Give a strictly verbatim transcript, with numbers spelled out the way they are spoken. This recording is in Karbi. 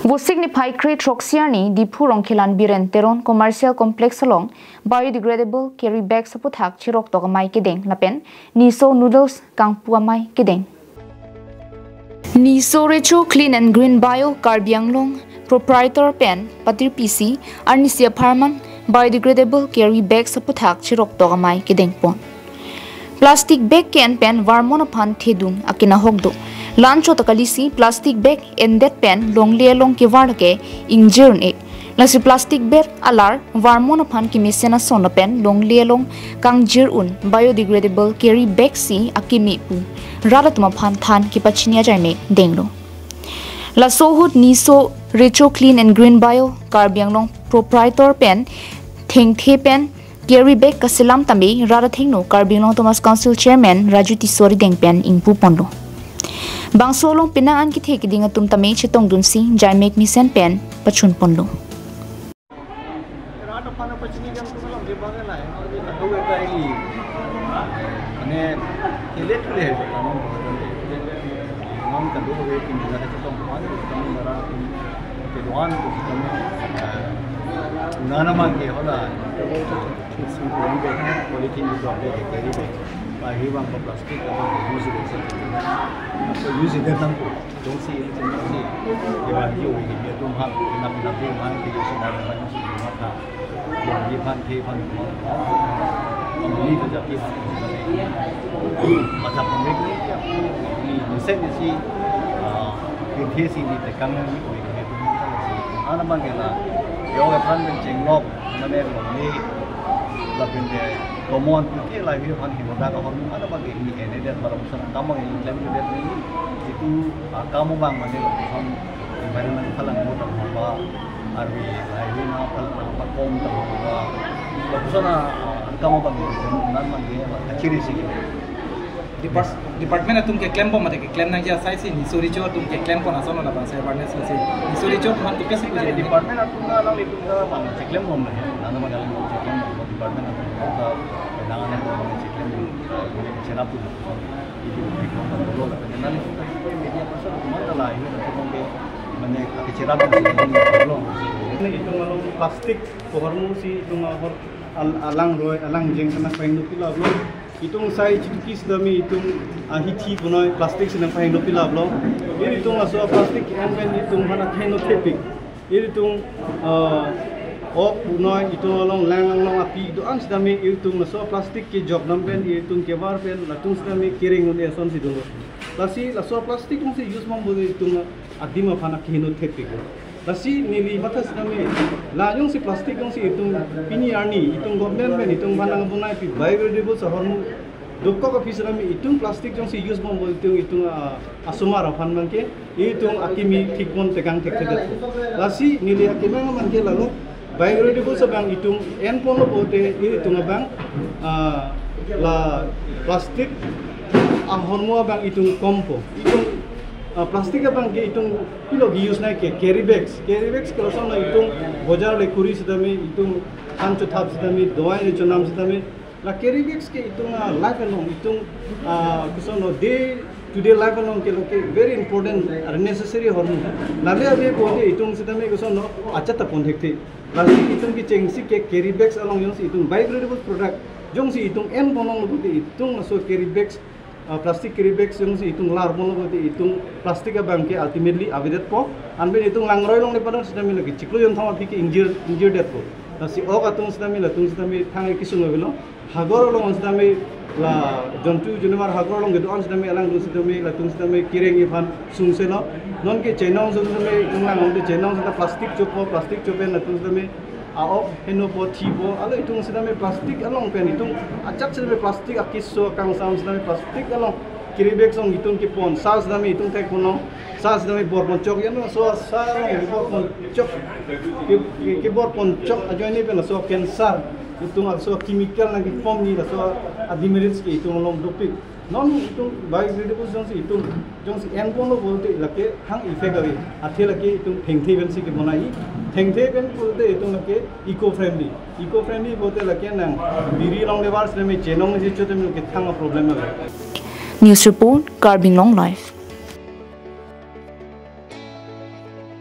Vosik niphai kre throksi arni Diphu Rongkhelan Biren Teron Commercial Complex along biodegradable carry bag aputhak cheroktok amei kedeng lapen Niso noodles kangpu amei kedeng. Niso Recho Clean and Green Bio Karbi Anglong proprietor pen patirpisi arnisi apharman biodegradable carry bag aputhak cheroktok amei kedengpon. Plastic bag ke-en pen varmon aphan thedung akinahok do. La-anchot ta kalisi plastic bag endet pen longle along kevar lake ingjir un-e. Lasi plastic bag alar varmon aphan kemesen ason lapen longle along kangjir un biodegradable carry bag si akeme pu rat atum aphan than kepachini ajai me denglo. Laso ahut Niso Recho Clean and Green Bio Karbi Anglong proprietor pen thengthe pen carry bag kaselam tame rat athengno Karbi Anglong Autonomous Council Chairman Raju Tisso arideng pen ingpuponlo. Bangso along penang an kethe keding atum tame chetongdunsi jaimek mesen pen pachunponlo. Rat aphan pachini jam tu malam dia bangai lai. Adu eta ili. Mane, kele kele. Ngam kadu ke kini na chetong pan, kami mara ke doan tu kami. Unana mangke hola. Polythene itu ada, carry bag. Pahi bang plastik apa use itu. So use itu kan. Jongsi, jongsi, iwan ji oi ke atum aphan, pinap pinap atum aphan, ke jongsi na aphan, jongsi na aphan, jongsi aphan, ke aphan, pamili ke jati aphan, masa pamili ke, ini, ini sen si, ah, pinthi si ini tekan ni oi ke atum aphan, si, ana bang kena, yo aphan pen chenglok, name ni, lapen de, common, ke lahai aphan himoda ka hormu, ana bang ke ini, ene dan para pusat, kamu ini, lem ini, itu, ah, kamu bang, mane, lapuson, environment phalang mo tangho ba, arvi lahai na phalang mo ba kom tangho ba. Lapuson a, ah, kamu bang nan man ye ba kachiri si. Depart-, department atum keklem bom mate keklem nangji asai si Niso Recho atum keklem pon ason labangso awareness lasi. Niso Recho atum han tu kesi puji. Department atum na lang itu na bang keklem bom na. Nana bang keklem bom, keklem bom, department atum na nang ane bom keklem bom. Ini cherap tu. Itu, itu, itu, itu, itu, media person, mana lah, ini, itu, mungkin, mana, ada cerita, ini, belum. Ini, itu, kalau plastik, pohor musi, itu, mahor, al-, alang roi, alang jeng, sana, kain, dupi, lah, belum. Itu, sai, cuci, sedami, itu, ah, hiti, punoi, plastik, sedang, kain, dupi, lah, belum. Ini, itu, masuk plastik, and then, itu, mana, kain, dupi. Ilitum, eh, ok punoi itum along lang along api do-an sitame ilitum laso plastik kejok dam pen ilitum kevar pen latum sitame kereng un-e ason si dolo. Lasi laso plastik jongsi use bom bole itum adim aphan akeheno thepik. Lasi neli matha sitame la jongsi plastik jongsi itum pini arni itum government pen itum aphan nang bonai pi biodegradable ahormu dokok aphi sitame itum plastik jongsi use bom bole itum itum, ah, asomar aphan abangke itum akimi thik pon tekang thekthedet. Lasi neli akimi abangke lalu biodegradable abang itum en ponlo pote itum abang, ah, la plastik ahormu abang itum kompo. Itum, ah, plastik abangke itum pilo use nai ke carry bags. Carry bags ke lason itum bojar le kuri sitame itum than chothap sitame dawai le chonam sitame La carry bags ke itum, ah, life along, itum, ah, koson lo day to day life along ke lo ke very important, ah, necessary ahormu. Lale ave pote itum sitame koson lo achat ta pon thekthe. Lasi itum kechengsi ke carry bags along jongsi itum biodegradable product jongsi itum en ponlonglo pote itum laso carry bags, ah, plastic carry bags jongsi itum lar ponlo pote itum plastik abangke ultimately avedetpo. Anpen itum langroi along le padon sitame lagi chiklo jonthom aphi ke ingjir, ingjir detpo. Lasi ok atum sitame latum sitame thang kesung avelo. Hagor along sitame la jontu junivar hagor along kedo-an sitame alangtum sitame latum sitame kereng iphan sungselo. Non ke chenong sitame nang nang te chenong sita plastik chopo, plastik chopen latum sitame a-ok henopo thipo. Alo itum sitame plastik along pen itum achat sitame plastik akiso kangsam sitame plastik along carry bag song itum kepon sa sitame itum thek ponlong. Sa sitame bor ponchok yan so sa along bor ponchok. Ke, ke, kebor ponchok ajoine pen laso cancer itum laso chemical nangkepom ni laso a-demerits ke itum along dopik. Non itum biodegradable jongsi itum jongsi en ponlo pote lake hang effect ave. Athe lake itum thengthe pensi kebonai. Thengthe pen pote itum lake eco friendly. Eco friendly pote lake nang biri along le bar sitame chenong si chote ke thang a-problem ave. News report, Karbi Anglong Live.